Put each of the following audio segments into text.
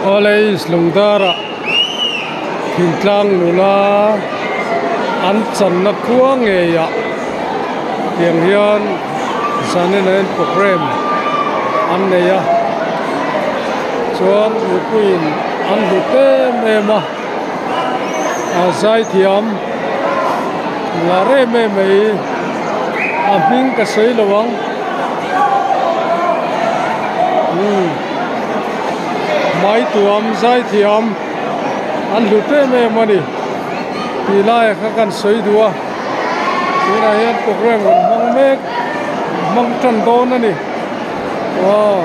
Awle Lungdara thingtlang nula an channa khua ngeiah tiang hian zanin ah hian programme an nei a chuan mipuiin an hlut em em a a zaithiam lar em em mai a hming ka sawi lo ang umm maituam zaithiam an hlut em em a ni tih laiah kha kan sawi duh a tunah hian programme rawn hmang mek hmang tan dawn a ni aw.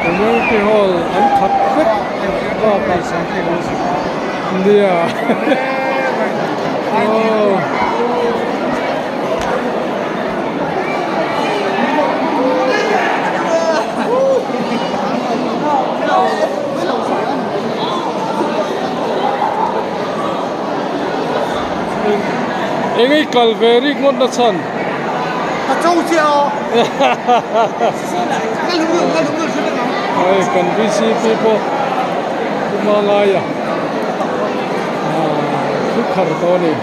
Community hall an khat vek bakah nia aw. Eng i kal ve rik ngawt na chhan? Ka cho chiah aw. Hei kan VCP pawh kuma ngaia thu khar tawh a ni.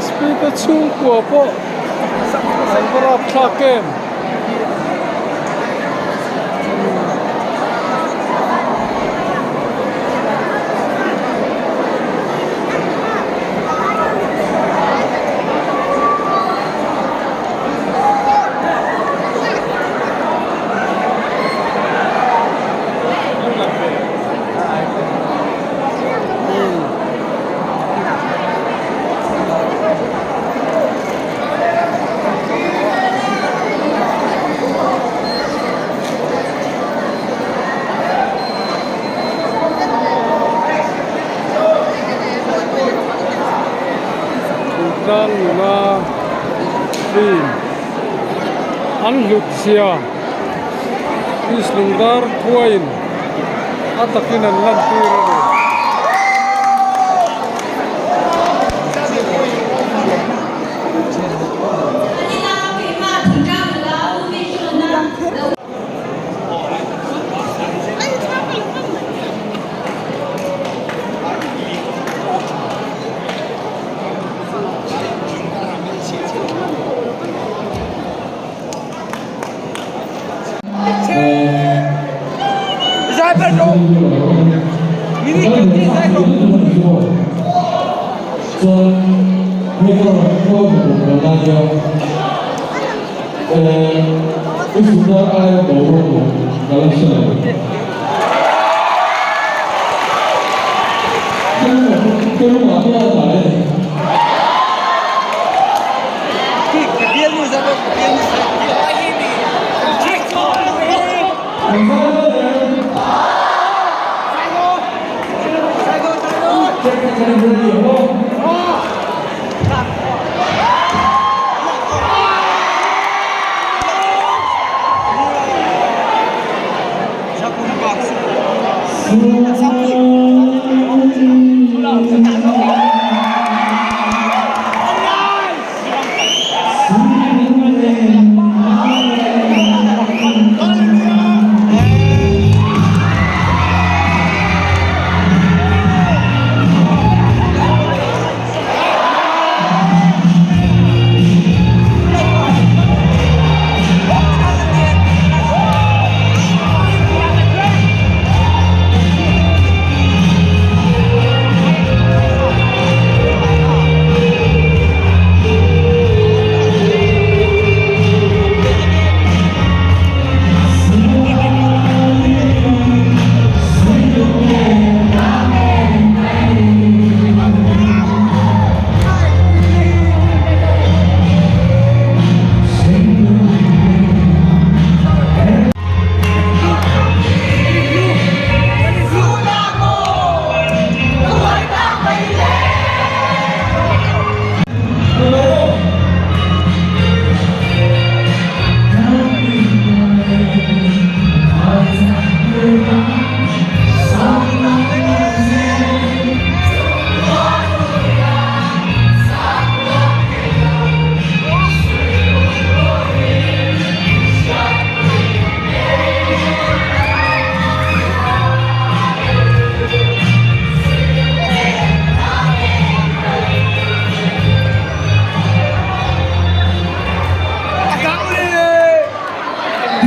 SP te chhungkua pawh an va rapthlak em. Thingtlang nula film an hlut zia Islungdar khuain a takin an lantir a ni.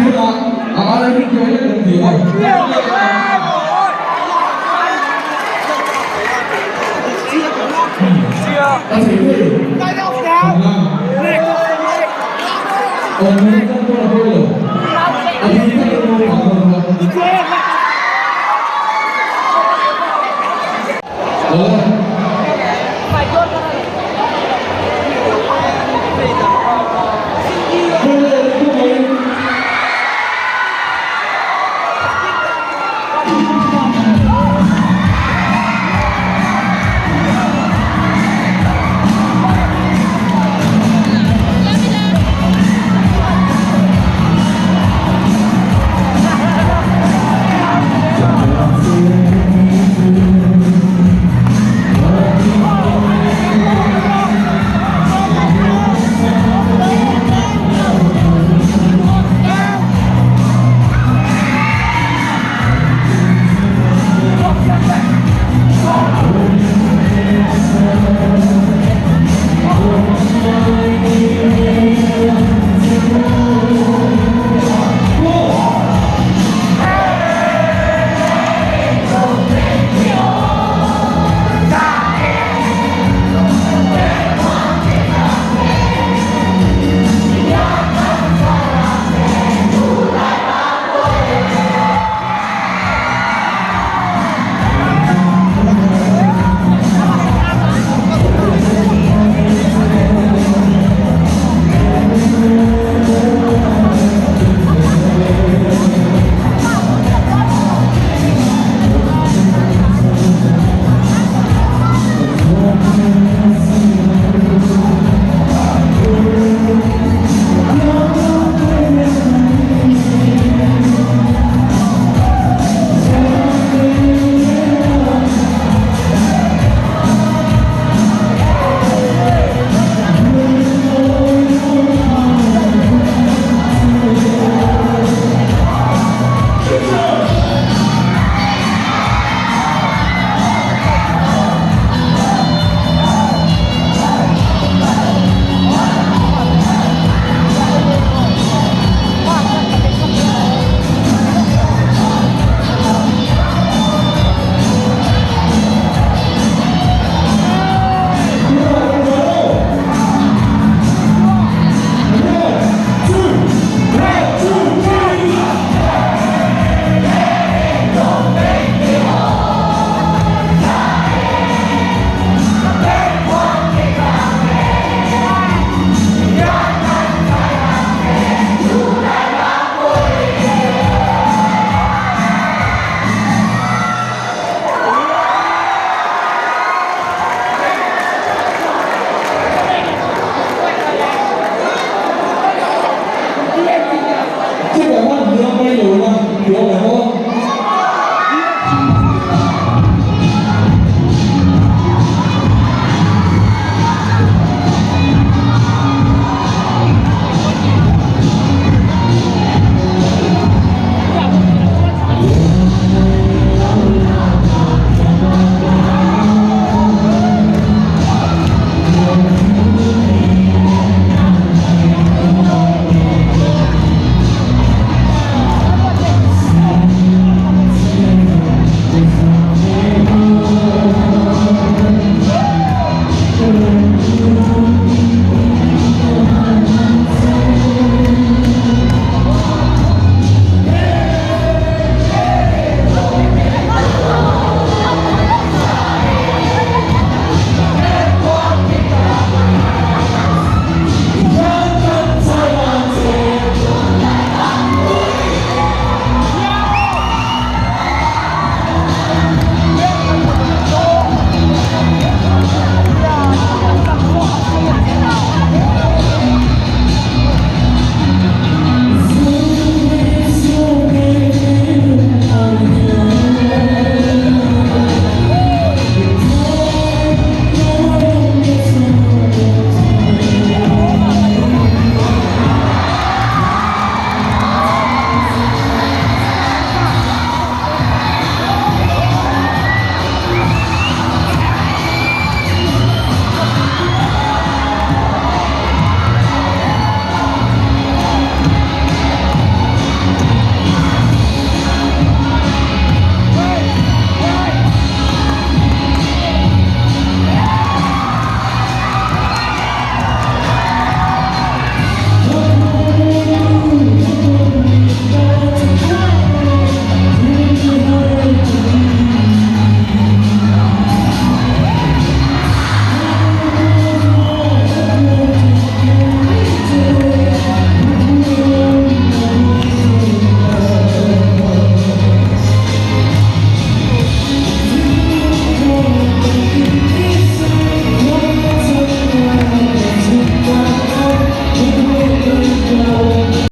Tunah a aia rin tur hian kan ti a. A thei thei. Thanglang. Awm hmun kan pawh a pawi lo. A thei thei kan naupang ho kha. Awle.